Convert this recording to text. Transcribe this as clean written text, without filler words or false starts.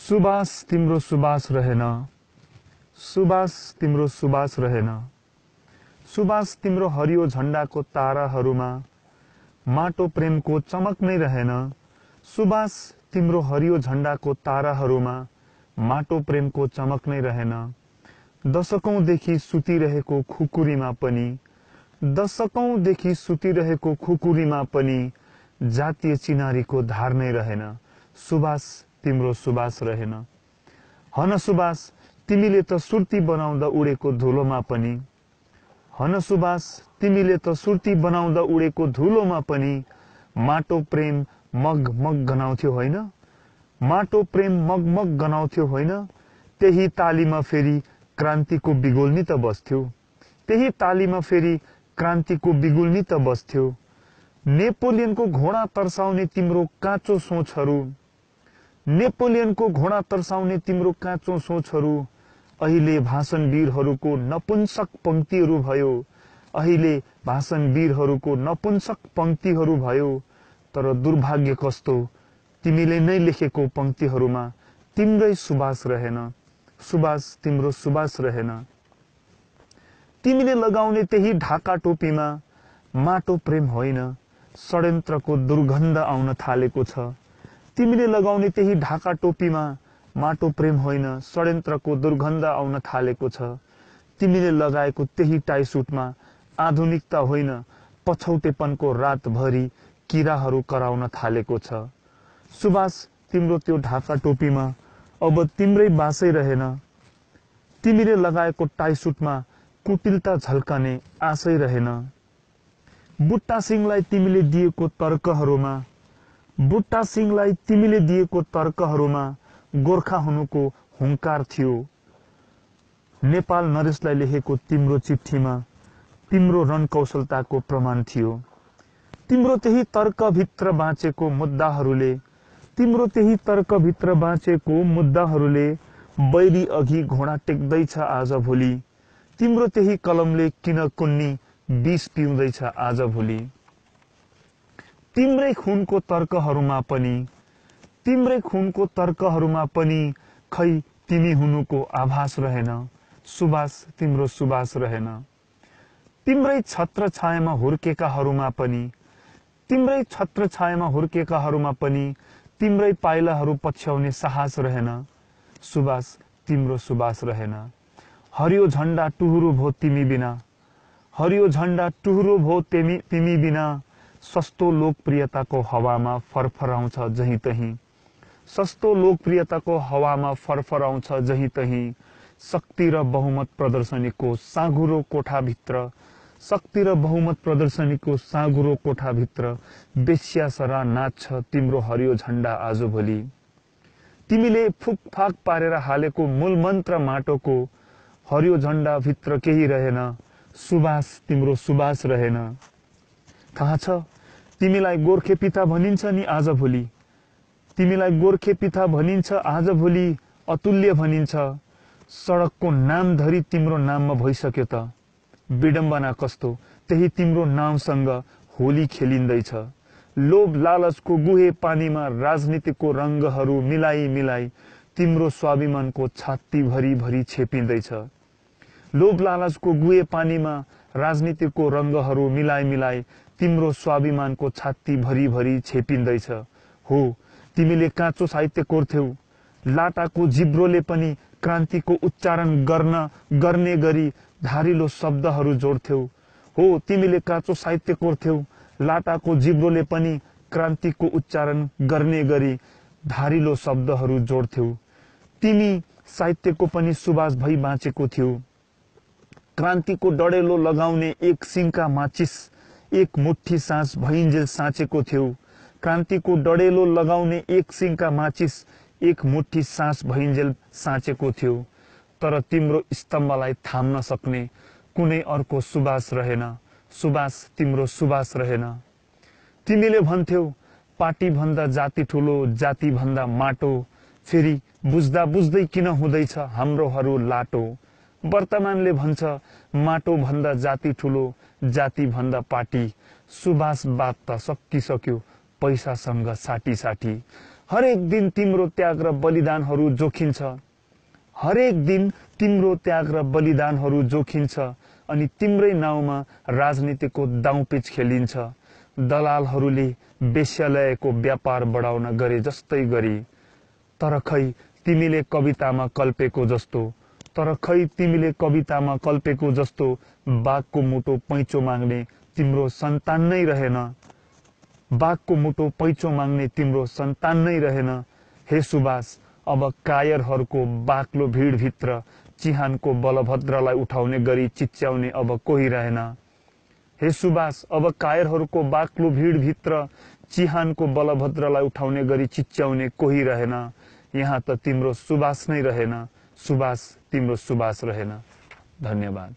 सुबास तिम्रो सुबास रहेन, सुबास तिम्रो सुबास रहेन। सुबास तिम्रो हरियो झण्डाको ताराहरूमा माटो प्रेमको चमक नै रहेन। सुबास तिम्रो हरियो झण्डाको ताराहरूमा माटो प्रेमको चमक नै रहेन। दशकौंदेखि सुतिरहेको खुकुरीमा पनि, दशकौंदेखि सुतिरहेको खुकुरीमा पनि जातीय चिनारीको धार नै रहेन। सुबास तिम्रो सुबास रहेन। हन सुबास तिमीले त सुर्ती बनाउँदा उडेको धुलोमा पनि, हन सुबास तिमीले त सुर्ती बनाउँदा उडेको धुलोमा पनि माटो प्रेम मग मग गनाउँथ्यो होइन, माटो प्रेम मग मग गनाउँथ्यो होइन। त्यही तालीमा फेरि क्रान्तिको बिगुल्नी त बस्थ्यो, त्यही तालीमा फेरि क्रान्तिको बिगुल्नी त बस्थ्यो। नेपोलियनको घोडा तर्साउने तिम्रो काँचो सोचहरू, नेपोलियनको घोडा तर्साउने तिम्रो काँचो सोचहरू अहिले भाषणवीरहरूको नपुंसक पंक्तिहरू भयो, अहिले भाषणवीरहरूको नपुंसक पंक्तिहरू भयो। तर दुर्भाग्य कस्तो, तिमीले नै लेखेको पंक्तिहरूमा तिम्रै सुबास रहेन, सुबास तिम्रो सुबास रहेन। तिमीले लगाउने त्यही ढाका टोपीमा माटो प्रेम होइन, षड्यन्त्रको दुर्गन्ध आउन थालेको छ। तिमीले लगाउने त्यही ढाका टोपीमा माटो प्रेम होइन, षड्यन्त्रको दुर्गन्ध आउन थालेको छ। तिमीले लगाएको त्यही टाई सुटमा आधुनिकता होइन, पछौटेपनको रातभरि किराहरू कराउन थालेको छ। सुबास तिम्रो त्यो ढाका टोपीमा अब तिम्रै बासै रहेन। तिमीले लगाएको टाई सुटमा कुटिलता झल्कने आशै रहेन। बुट्टा सिंहलाई तिमीले दिएको तर्कहरूमा, बुट्टा सिंहलाई तिमीले दिएको तर्कहरूमा गोर्खा हुनुको हुंकार थियो। नेपाल नरेशलाई लेखेको तिम्रो चिठीमा तिम्रो रणकौशलताको प्रमाण थियो। तिम्रो त्यही तर्कभित्र बाँचेको मुद्दाहरूले, तिम्रो त्यही तर्कभित्र बाँचेको मुद्दाहरूले बैरी अघि घोडा टेक्दैछ आज भोलि। तिम्रो त्यही कलमले किन कुन्नी विष पिउँदैछ आज भोलि। तिम्रै खुनको तर्कहरूमा पनि, तिम्रै खुनको तर्कहरूमा पनि खै तिमी हुनुको आभास रहेन। सुबास तिम्रो सुबास रहेन। तिम्रै छत्र छायामा हुर्केकाहरूमा पनि, तिम्रै छत्र छायामा हुर्केकाहरूमा पनि तिम्रै पाइलाहरू पछ्याउने साहस रहेन। सुबास तिम्रो सुबास रहेन। हरियो झण्डा टुहुरो भो तिमी बिना, हरियो झण्डा टुहुरो भो तिमी बिना। सस्तो लोकप्रियताको हवामा फरफराउँछ जहीँ तहीँ, सस्तो लोकप्रियताको हवामा फरफराउँछ जहीँ तहीँ। शक्ति र बहुमत प्रदर्शनीको साँघुरो कोठाभित्र, शक्ति र बहुमत प्रदर्शनीको साँघुरो कोठाभित्र बेस्यासरा नाच्छ तिम्रो हरियो झण्डा आजभोलि। तिमीले फुकफाक पारेर हालेको मूल मन्त्र माटोको हरियो झण्डा भित्र केही रहेन। सुबास तिम्रो सुबास रहेन। थाहा छ तिमीलाई गोर्खे पिता भनिन्छ नि आज भोलि, तिमीलाई गोर्खे पिता भनिन्छ आज भोलि, अतुल्य भनिन्छ। सडकको नाम धरी तिम्रो नाममा भइसक्यो त। विडम्बना कस्तो, त्यही तिम्रो नामसँग होली खेलिँदैछ। लोभ लालचको गुहे पानीमा राजनीतिको रंगहरू मिलाई मिलाई तिम्रो स्वाभिमानको छाती भरी भरी छेपिँदैछ। लोभ लालचको गुहे पानीमा राजनीतिको रंगहरू मिलाई मिलाई तिम्रो स्वाभिमानको छाती भरी भरी छेपिँदैछ। हो तिमीले काँचो साहित्य कोर्थ्यौ, लाटाको जिब्रोले पनि क्रान्तिको उच्चारण गर्ने गरी धारिलो शब्दहरू जोड्थ्यौ। हो तिमीले काँचो साहित्य कोर्थ्यौ, लाटाको जिब्रोले पनि क्रान्तिको उच्चारण गर्ने गरी धारिलो शब्दहरू जोड्थ्यौ। तिमी साहित्यको पनि सुबास भई बाँचेको थियौ। क्रान्तिको डडेलो लगाउने एक सिंहका माचिस एक मुट्ठी साँझ भइन्जेल साँचेको थियौ। क्रान्तिको डडेलो लगाउने एक सिंहका माचिस एक मुट्ठी साँझ भइन्जेल साँचेको थियौ। तर तिम्रो स्तम्भलाई थाम्न सक्ने कुनै अर्को सुबास रहेन। सुबास तिम्रो सुबास रहेन। तिमीले भन्थ्यौ पार्टी भन्दा जाति ठुलो, जाति भन्दा माटो। फेरि बुझ्दा बुझ्दै किन हुँदैछ हाम्रोहरू लाटो। वर्तमानले भन्छ माटो भन्दा जाति ठुलो, जाति भन्दा पार्टी। सुबास बात त सकिसक्यो पैसासँग साटी साटी। हरेक दिन तिम्रो त्याग र बलिदानहरू जोखिन्छ। हरेक दिन तिम्रो त्याग र बलिदानहरू जोखिन्छ अनि तिम्रै नाउँमा राजनीतिको दाउपेच खेलिन्छ। दलालहरूले वेश्यालयको व्यापार बढाउन गरे जस्तै गरी। तर खै तिमीले कवितामा कल्पेको जस्तो बाघको मुटो पैँचो माग्ने तिम्रो सन्तान नै रहेन। बाघको मुटो पैँचो माग्ने तिम्रो सन्तान नै रहेन। हे सुबास, अब कायरहरूको बाक्लो भिडभित्र चिहानको बलभद्रलाई उठाउने गरी चिच्याउने अब कोही रहेन। हे सुबास, अब कायरहरूको बाक्लो भिडभित्र चिहानको बलभद्रलाई उठाउने गरी चिच्याउने कोही रहेन। यहाँ त तिम्रो सुबास नै रहेन। सुबास, तिम्रो सुबास रहेन। धन्यवाद।